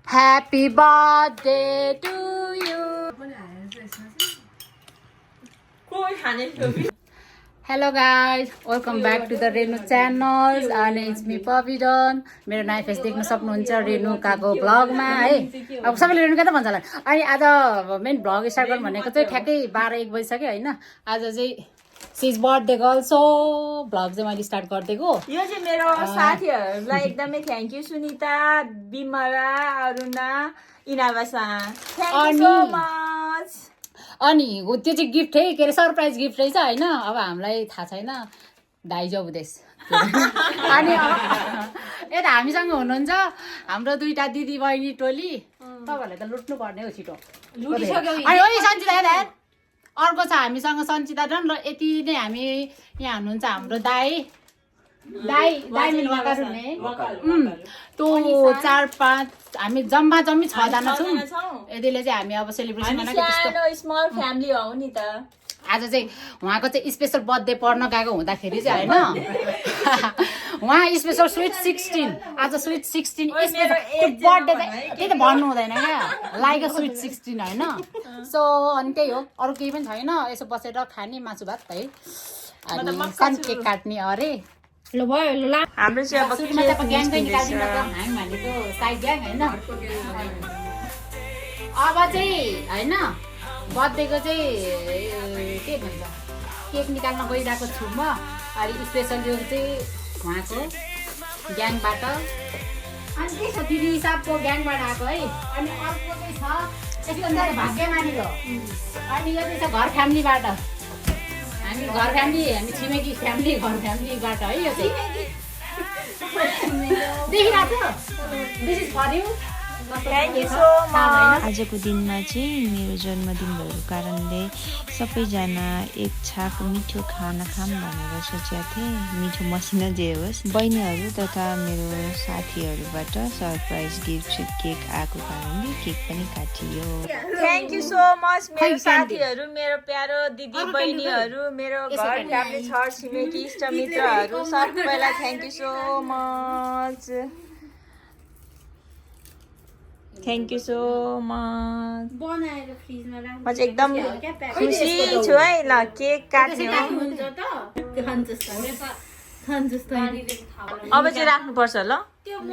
Happy birthday to you. Hello guys, welcome back to the Renu channel and it's me Pavidan. मेरो नयाँ face देख्न सक्नुहुन्छ रेनुकाको भ्लगमा है। अब सबैले रेनुका त भन्छ होला। अनि आज मेन भ्लग स्टार्ट गर्नु भनेको चाहिँ ठ्याक्कै 12-1 बजिसक्यो हैन। आज चाहिँ she's birthday girl so vlog चाहिँ मैले स्टार्ट गर्देको। यो चाहिँ मेरो साथीहरुलाई एकदमै थ्यांक यू सुनिता, बिमला, अरुणा, इनावासा। Thank you so much. अनि त्यो चाहिँ गिफ्ट है के अरे सरप्राइज गिफ्ट रहेछ हैन। अब हामीलाई थाहा छैन दाइजो उपदेश। अनि यता हामीसँग हुनुहुन्छ हाम्रो दुईटा दिदी बहिनी टोली। तपाईहरुले त लुट्नु पर्ने हो छिटो। लुटिसक्यो। अनि ओइ सञ्चिता हेर अर्को छ हामीसँग सञ्चिता जन र यति नै हामी यहाँ हुनुहुन्छ हाम्रो दाइ मिल्नु वकालु ने तो 4-5 हामी जम्मा 6 जना छौं। यतिले चाहिँ हामी अब सेलिब्रेसन मनाएको त्यस्तो स्मल फ्यामिली हो नि त। आज चाहिँ उहाँको चाहिँ स्पेशल बर्थडे पर्न गएको हुँदाखेरि चाहिँ हैन उहाँ स्पेशल स्वीट 16 आज स्वीट 16 स्पेशल बर्थडे त्यही त भन्नु हुँदैन क्या लाइक अ स्वीट 16 हैन। सो अनि त्यही हो अरु केही पनि छैन यसो बसेर खाने मासु भात है अनि सान केक काट्ने अरे ल भयो ल हाम्रो चाहिँ अब केक ग्याङ पनि काट्दिन त हामी भनेको साइड ग्याङ हैन। अब चाहिँ हैन बर्थडेको चाहिँ के भन्छ केक निकाल्न गइरहेको छु म। अनि स्पेशल यो चाहिँ उहाँको ग्याङबाट अनि त्यसो दिदी हिसाबको ग्याङबाट आएको है। अनि अर्को चाहिँ छ यसको भाग्यमानीको अनि यो चाहिँ छ घर फ्यामिलीबाट हामी घर फ्यामिली हामी छिमेकी फ्यामिली घर फ्यामिलीबाट है यो चाहिँ देखिरहेको दिस इज फर यु। आजको दिनमा चाहिँ मेरो जन्मदिन भएको कारणले सबैजना एक छाक मिठो खाना खाम भनेर सोचेको थिएँ। मिठो मसिनो जे होस् बहिनीहरू तथा मेरो साथीहरूबाट सरप्राइज गिफ्ट केक आएको कारणले केक पनि काटियो। थ्यांक यू सो मच मेरो साथीहरू, मेरो प्यारो दिदी बहिनीहरू, मेरो घर फ्यामिली छर छिमेकी इष्टमित्रहरू सबैलाई thank you so much. Thank you so much. बनाएर फ्रिजमा राख्नु। म चाहिँ एकदम खुसी छु है ल केक काट्ने हो। अब चाहिँ राख्नु पर्छ ल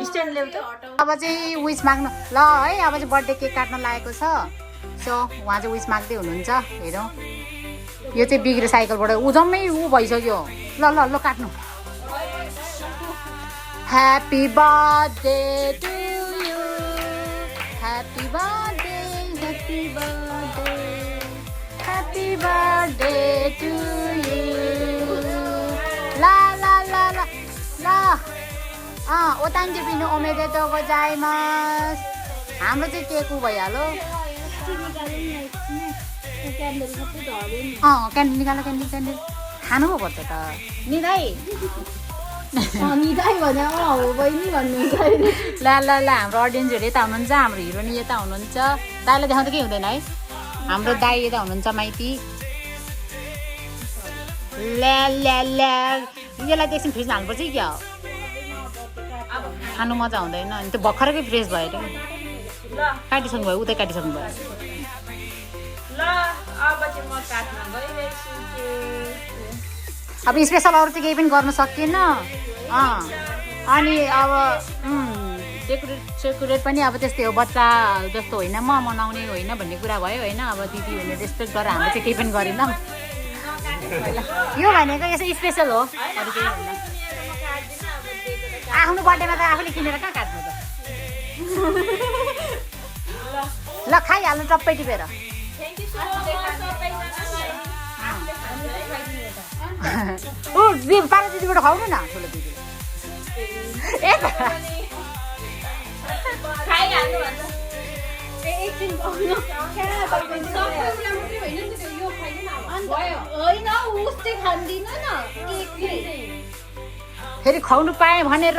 स्ट्यान्ड ल्याउ त। अब चाहिँ विश माग्नु ल है अब चाहिँ बर्थडे केक काट्न लागेको छ। सो उहाँ चाहिँ विश माग्दै हुनुहुन्छ हेरौँ। यो चाहिँ बिग्रे साइकलबाट ऊ जम्मै ऊ भइसक्यो। ल ल ल काट्नु। Happy birthday to you happy birthday happy birthday happy birthday to you. ला ला ला ला ला ओताङ्गे पिनु ओमेदेतो गोजाइमास। हाम्रो चाहिँ केक उ भइहाल्यो। क्यान्डल निकाल क्यान्डल खानु पो पर्छ त निदाई निदाई भने हो बहिनी भन्नुहुन्छ। ला ला ला हाम्रो अडियन्सहरू यता हुनुहुन्छ हाम्रो हिरोनी यता हुनुहुन्छ। दाइलाई देखाउँदा केही हुँदैन है हाम्रो दाइ यता हुनुहुन्छ माइती। ल्या ल्या ल्या यसलाई एकछिन फ्रिजमा हाल्नुपर्छ कि क्या हो खानु मजा हुँदैन। अनि त्यो भर्खरकै फ्रेस भयो अरे काटिसक्नु भयो उतै काटिसक्नु भयो। ल अब चाहिँ म काट्न गइरहेको छु। अब स्पेसल अरू चाहिँ केही पनि गर्न सकिएन। अनि अब डेकोरेट पनि अब त्यस्तै हो बच्चा जस्तो होइन म मनाउने होइन भन्ने कुरा भयो होइन। अब दिदी हुने रेस्पेक्ट गरेर हामीले चाहिँ केही पनि गरेनौँ। यो भनेको यसो स्पेसल हो अरू केही होइन। आफ्नो बर्थडेमा त आफूले किनेर कहाँ काट्नु त। ल खाइहाल्नु टप्पै टिपेर। ओ पारा दिदीबाट खुवाउनु न ठुलो दिदी। फेरि खुवाउनु पाएँ भनेर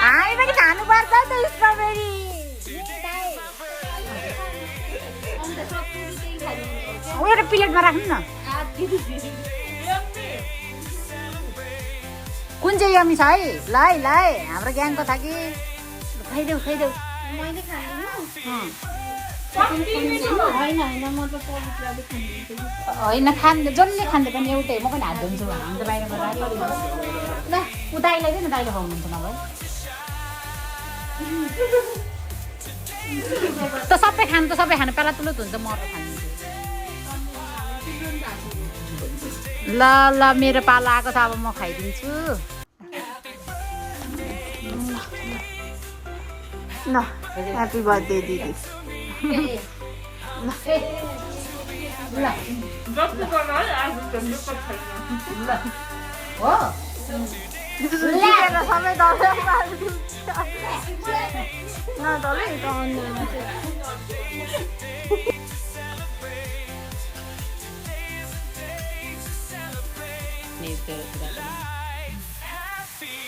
हामी पनि खानुपर्छ त स्ट्रबेरी। एउटा प्लेटमा राख्नु न। कुन चाहिँ यमी छ है ल है ल है हाम्रो ग्याङको छ कि खाइदेऊ खाइदेऊ मैले खाँदिनँ होइन खाँदै जसले खाँदै पनि एउटै म पनि हात धुन्छु भने हामी त बाहिर गएर ल ऊ दाइलाई चाहिँ न दाइले खुवाउनुहुन्छ नभए त सबै खानु पेला तुलुत हुन्छ म त खान्छु ल ल मेरो पालो आएको छ अब म खाइदिन्छु ल ह्याप्पी बर्थडे दिदी हो सबै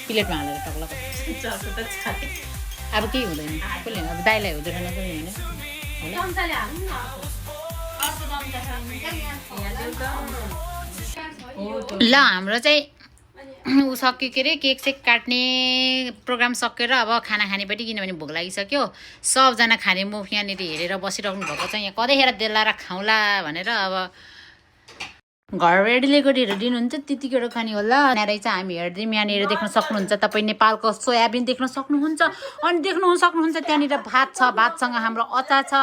प्लेटमा हालेर टक्ला अब केही हुँदैन कसले अब दाइलाई हुँदैन पनि होइन ल हाम्रो चाहिँ ऊ सक्यो के अरे केक सेक काट्ने प्रोग्राम सकेर अब खाना खानेपट्टि किनभने भोक लागिसक्यो सबजना खाने मुख यहाँनिर हेरेर बसिराख्नु भएको छ यहाँ कतैखेर देलाएर खाउँला भनेर अब घर रेडीले गरेर दिनुहुन्छ त्यतिखेर खाने होला रहेछ हामी हेर्दैछौँ यहाँनिर देख्न सक्नुहुन्छ तपाईँ नेपालको सोयाबिन देख्न सक्नुहुन्छ अनि सक्नुहुन्छ त्यहाँनिर भात छ भातसँग हाम्रो अचार छ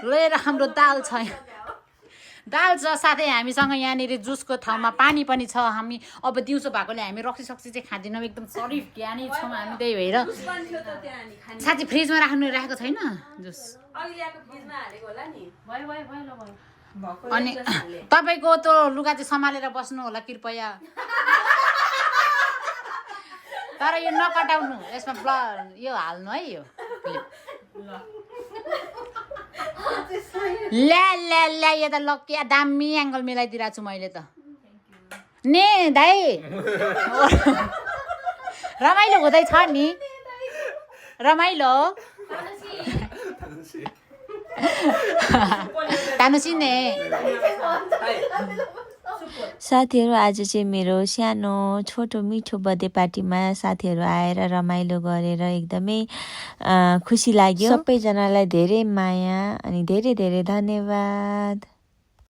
लिएर हाम्रो दाल छ साथै हामीसँग यहाँनिर जुसको ठाउँमा पानी पनि छ हामी अब दिउँसो भएकोले हामी रक्सी सक्सी चाहिँ खाँदैनौँ एकदम सरिफ ज्ञानी छौँ हामी त्यही भएर साथी फ्रिजमा राखेको छैन जुस अनि तपाईँको त्यो लुगा चाहिँ सम्हालेर बस्नु होला कृपया तर यो नकटाउनु यसमा यो हाल्नु है यो ल्या यो त लक्की दामी एङ्गल मिलाइदिरहेको छु मैले त ने दाइ रमाइलो हुँदैछ नि रमाइलो साथीहरू आज चाहिँ मेरो सानो छोटो मिठो बर्थडे पार्टीमा साथीहरू आएर रमाइलो गरेर एकदमै खुसी लाग्यो सबैजनालाई धेरै माया अनि धेरै धेरै धन्यवाद।